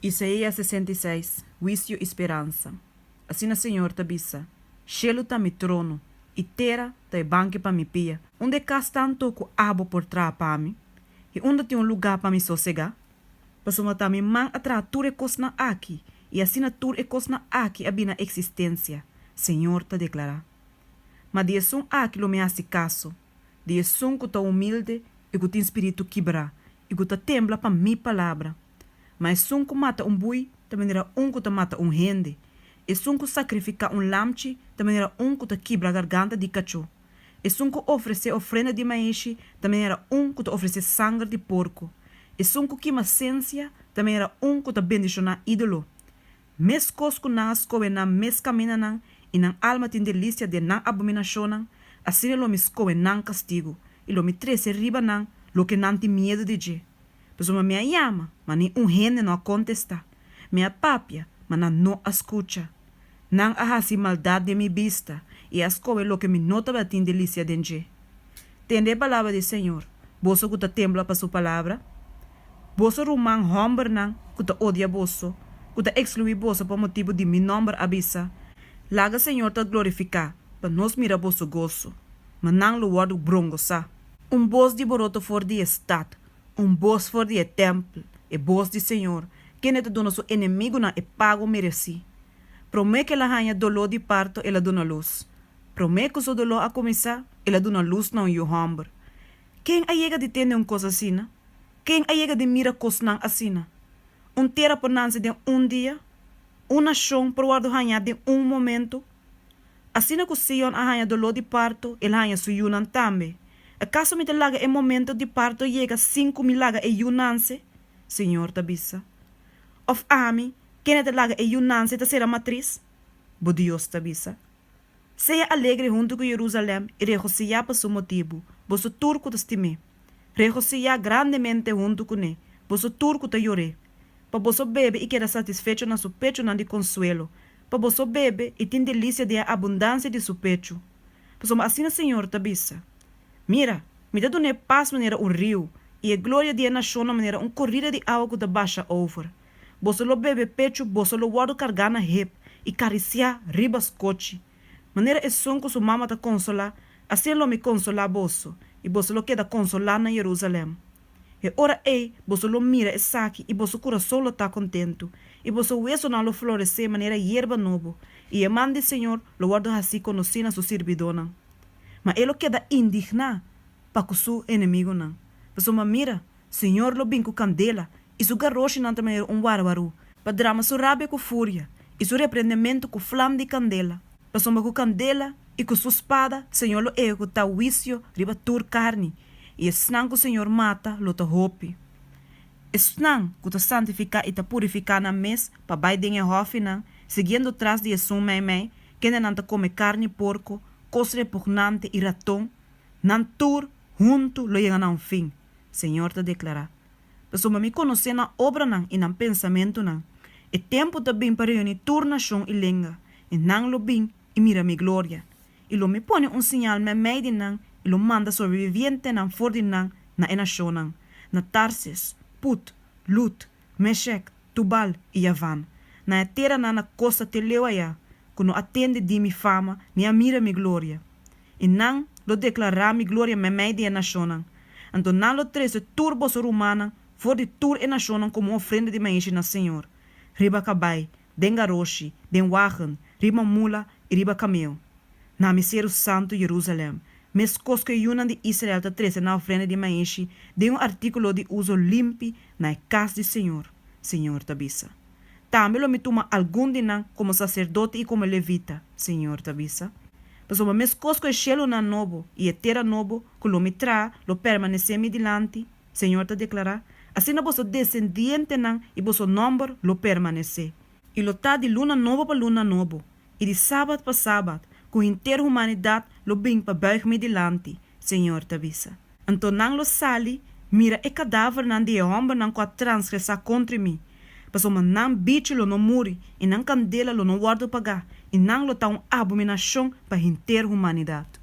Isaías 66, Huisio i speransa Asina señor ta bisa, Shelu ta Mi trono, i tera ta e banki pa Mi pia, unda e kas ta anto ku abo por traha pa Mi? I unda tin un lugá pa Mi sosegá? Pasobra ta Mi man a traha tur e kosnan aki, i asina tur e kosnan aki a bini na eksistensia, señor ta deklará. Ma di esun aki lo Mi hasi kaso, di esun ku ta humilde i ku tin spiritu kibrá i ku ta tembla pa Mi palabra. Ma esun ku mata un bui ta manera un ku ta mata un hende, esun ku sakrifiká un lamchi ta manera un ku ta kibra garganta di kachó, esun ku ofresé ofrenda di maishi ta manera un ku ta ofresé sanger di porko, esun ku kima sensia ta manera un ku ta bendishoná ídolo. Meskos ku nan a skohe nan mes kamindanan i nan alma tin delisia den nan abominashonnan, asina lo mi skohe nan kastigu i lo mi trese riba nan loke nan tin miedu di dje. Pasobra mi a yama, ma ni un hende no a kontestá, mi a papia, ma nan no a skucha. Nan a hasi maldat den mi bista i a skohe loke mi no tabatin delisia den dje. Tende e palabra di señor, boso ku ta tembla pa su palabra. Boso ruman hòmbernan ku ta odia boso, ku ta ekskluí boso pa motibu di mi nòmber a bisa, Laga señor ta glorifiká, pa nos mira boso goso. Ma nan lo wòrdu brongosá. Un bos di boroto for di e stat, un bos for di e tèmpel, e bos di señor, kende ta duna su enemigunan e pago meresí. Promé ku el a haña doló di parto el a duna lus. Promé ku su doló a kuminsá, el a duna lus na un yu hòmber. Ken a yega di tende un kos asina? Ken a yega di mira kosnan asina? Un tera por nanse den un dia? Un nashon por wòrdu hañá den un momentu? Asina ku Sion a haña doló di parto, el haña su yunan tambe. Akaso mi ta laga e momento di parto yega sin ku mi laga e yu nanse? Señor ta bisa. Òf ami, kende ta laga e yu nanse ta sera matris? Bo Dios ta bisa. Sea alegre huntu ku Jerusalèm i regosihá pa su motibu, boso tur ku ta stim'é. Regosihá grandemente huntu kuné, boso tur ku ta yor'é. Pa boso bebe i keda satisfecho na su pechunan di konsuelo, pa boso bebe i tin delisia di e abundansia di su pechu. Pasobra asina Señor ta bisa, Mira, mi ta dun'é pas manera un riu, i e gloria di e nashonnan manera un korida di awa ku ta basha over. Boso lo bebe pechu, boso lo wòrdu kargá na hep i karisiá riba skochi. Manera esun ku su mama ta konsolá, asina lo mi konsolá boso, i boso lo keda konsolá na Jerusalèm. E ora ei boso lo mira esaki i boso kurason lo ta kontentu, i boso wesonan lo floresé manera yerba nobo, i e man di Señor lo wòrdu hasí konosí na su sirbidónan. Ma e lo keda indigná pa ku su enemigunan, pasobra mira, Señor lo bin ku kandela, i su garoshinan ta manera un warwarú, pa drama su rabia ku furia, i su reprendementu ku flam di kandela. Pasobra ku kandela i ku su spada Señor lo ehekutá huisio riba tur karni, i esnan ku Señor mata lo ta hopi. Esnan ku ta santifiká i ta purifiká nan mes pa bai den e hòfinan, siguiendo tras di esun meimei, kendenan ta kome karni porko, kos repugnante i raton, nan tur huntu lo yega na un fin, Señor ta deklará. Pasobra mi konosé nan obranan i nan pensamentunan. E tempu ta bin pa reuní tur nashon i lenga, i nan lo bin i mira mi gloria. I lo mi pone un siñal meimei di nan i lo manda sobrevivientenan for di nan na e nashonnan, na Tarsis, Put, Lut, Meshek, Tubal i Yavan, na e teranan na kosta te leu ayá, ku no a tende di mi fama ni a mira mi gloria. I nan lo deklará mi gloria meimei di e nashonnan. Anto nan lo trese tur boso rumannan for di tur e nashonnan komo un ofrenda di maishi na señor, riba kabai, den garoshi, den wagen, riba mula i riba kameo, na mi seru santu Jerusalèm, meskos ku e yunan di Israel ta trese nan ofrenda di maishi den un artíkulo di uso limpi na e kas di señor, señor ta bisa. Tambe lo mi tuma algun di nan komo saserdote i komo levita, señor ta bisa. Pasobra meskos ku e shelunan nobo i e tera nobo ku lo mi traha lo permanesé mi dilanti, Señor ta deklará, asina boso desendientenan i boso nòmber lo permanesé. I lo ta di luna nobo pa luna nobo, i di sabat pa sabat, ku henter humanidat lo bin pa bùig mi dilanti, Señor ta bisa. Anto nan lo sali mira e kadavernan di e hòmbernan ku a transgresá kontra mi, pasobra nan bichi lo no muri i nan kandela lo no wòrdu pagá, i nan lo ta un abominashon pa henter humanidat.